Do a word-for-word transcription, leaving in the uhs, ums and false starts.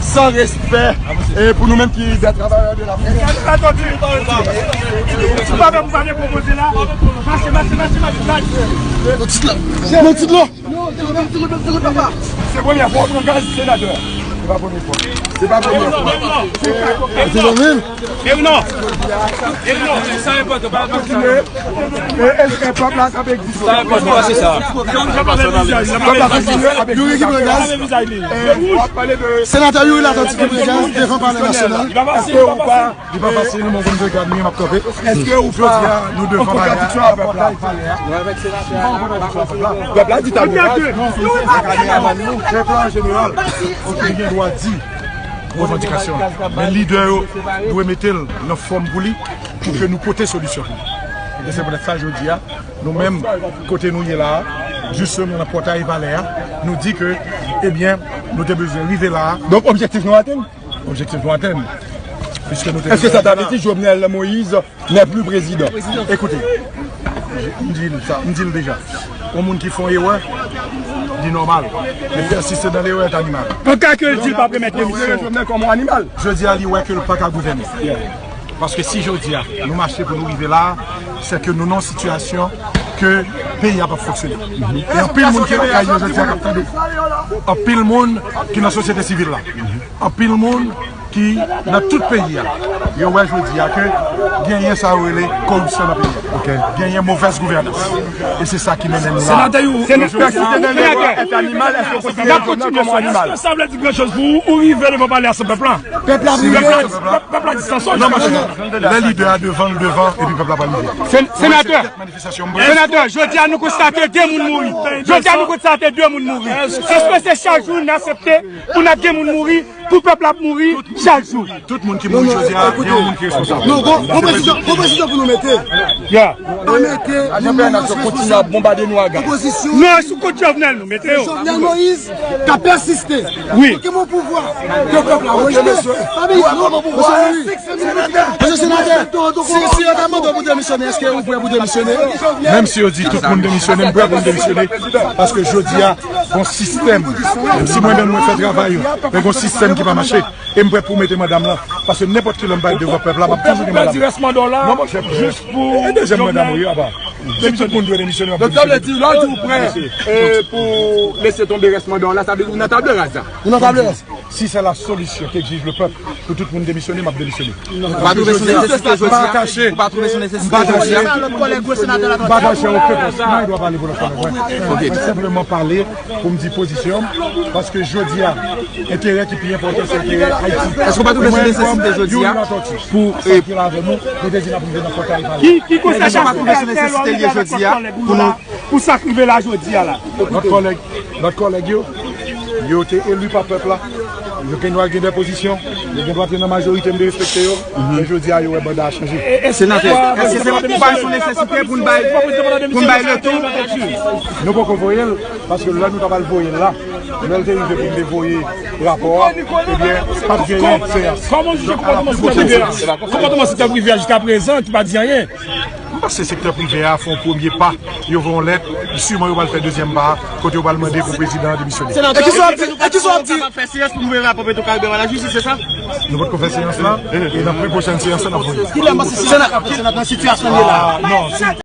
San respè, e pou nou menm ki de travayè de la presse. Ou pa fè pou pa depoze la. Mache, mache, mache, mache, mache. Nan tit la. Nan tit la. Se premyè fwa w pran gaz, senatè. Se pa premyè fwa. Se pa premyè fwa. Se pa premyè fwa. E non. E non. Sa enpòtan, pa kontinye. E, e, e pèp la k ap egziste. Sa enpòtan, pa se sa. Pèp la kontinye ap egziste. Youri ki pran gaz. E w ap pale de senatè Youri Latortue ki pran gaz devan Palè Nasyonal. Èske ou pa Li pa fasil, mwen konn se gad mwen m ap kanpe. Èske ou pa jodi a nou devan palè a, pòtay palè a? Pèp la di ta nou gaz. Pèp la an jeneral, ok, li gen dwa di revandikasyon l. Men lidè yo dwe mete l nan fòm pou li, pou ke nou pote solisyon pou li. E se poutèt sa jodi a, nou menm, kote nou ye la a, jisteman nan pòtay palè a, nou di ke, ebyen, nou te bezwen rive la a. Donk, objektif nou atenn? Objektif nou atenn. Piske nou te Èske sa ta vle di Jovenel Moïse n'est plus président? Ekoute, m di l sa, m di l deja. Yon moun ki fè yon erè, li nòmal. Men pèsiste nan erè, est animal. An ka ke l di l p ap remèt demisyon. Jovenel kòm yon animal. Jodi a, li wè ke l pa ka gouvène. Paske si jodi a, nou mache pou nou rive la, se ke nou nan yon sitiyasyon ke peyi a p ap fonksyone. E anpil moun ki lakay yo jodi a k ap tande. Anpil moun ki nan sosyete sivil la. Anpil moun ki nan tout peyi a, yo wè jodi a ke genyen sa yo rele koripsyon nan peyi a. Ok. Genyen movèz gouvènans. E se sa ki mennen nou la. Senatè, yo, senatè, senatè, èske w konsidere Jovenel kòm yon animal? Èske sa vle di gran choz pou ou, ou rive devan palè a san pèp la? Pèp la, pèp la, pèp la di san sòt. Non, monchè, lè lidè a devan, l devan, epi pèp la pa rive. Sen-, senatè, senatè, jodi a nou konstate de moun mouri. Jodi a nou konstate de moun mouri. Èske se chak jou n aksepte pou n ap gen moun mouri, pou pèp la ap mouri chak jou? Tout moun ki mouri jodi a, gen yon moun ki responsab. Non, gon, gon presizyon, gon presizyon pou nou mete. Yeah. Pa mete yon moun nan responsab. Kontinye ap bonbade nou a gaz. Opozisyon. Non, sou kont Jovenel nou mete yo. Jovenel Moïse k ap pèsiste. Wi. Ki moun pouvwa ke pèp la rejte? Pa bliye, non, non, non, non. Mesye senatè, si, si yo ta mande w pou demisyone, èske ou prè pou demisyone? Menm si yo di tout moun demisyone, m prè pou m demisyone. Paske jodi a, gon sistèm. Menm si mwen menm mwen fè travay yo, men gon sistèm ki pa mache. E m prè pou mete manda m lan. Paske nenpòt ki lè m pral devan pèp la, m ap toujou gen manda m. Non, monchè, jis pou e dezyèm manda m, wi, apa. Si tout moun dwe demisyone, m ap demisyone. Donk, sa vle di, lè w di w prè, e, pou lese tonbe rès manda w la, sa vle di ou nan table rase la. Ou nan table rase. Si c'est la solution qu'exige le peuple, pou tout moun demisyone, m ap demisyone. Ou pa twouve se nesesite jodi a? M pa atache, m pa atache, m pa atache a okenn pòs. Mwen dwa pale pou lòt kòlèg mwen. Mwen senpleman pale pou m di pozisyon m, paske jodi a, enterè ki pi enpòtan se enterè Ayiti. Èske w pa twouve se nesesite jodi a pou, e, sa ki la avè nou, nou te di n ap rive nan pòtay palè. Ki, ki konsèy sa fè lè w rive avèk kòlèg ou yo la pou sa k rive la jodi a la? Lòt kòlèg, lòt kòlèg yo, yo te eli pa pèp la. Yo gen dwa gen de pozisyon, yo gen dwa te nan majorite, m derespekte yo, men jodi a, yo wè banda a chanje. Senatè, èske se pa yon nesesite pou n bay, pou n bay le ton? Nou poko voye l, paske lè nou ta pral voye l la, lè l te rive pou n te voye rapò a, ebyen, p ap genyen seyans. Kòman w jije konpòtman sektè prive a? Konpòtman sektè prive a jiskaprezan ki pa di anyen. M panse sektè prive a fè yon premye pa. Yo voye yon lèt, siman yo pral fè dezyèm pa a, kote yo pral mande pou prezidan an demisyone. E kisa w ap di? E kisa w ap di? Fè seyans pou nou voye rapò Petwokaribe a lajistis, se sa? Nou potko fè seyans la, e nan pi pwochèn seyans la, n ap voye. Kilè w panse seyans la ap fèt nan sitiyasyon n ye la? Ah, non, si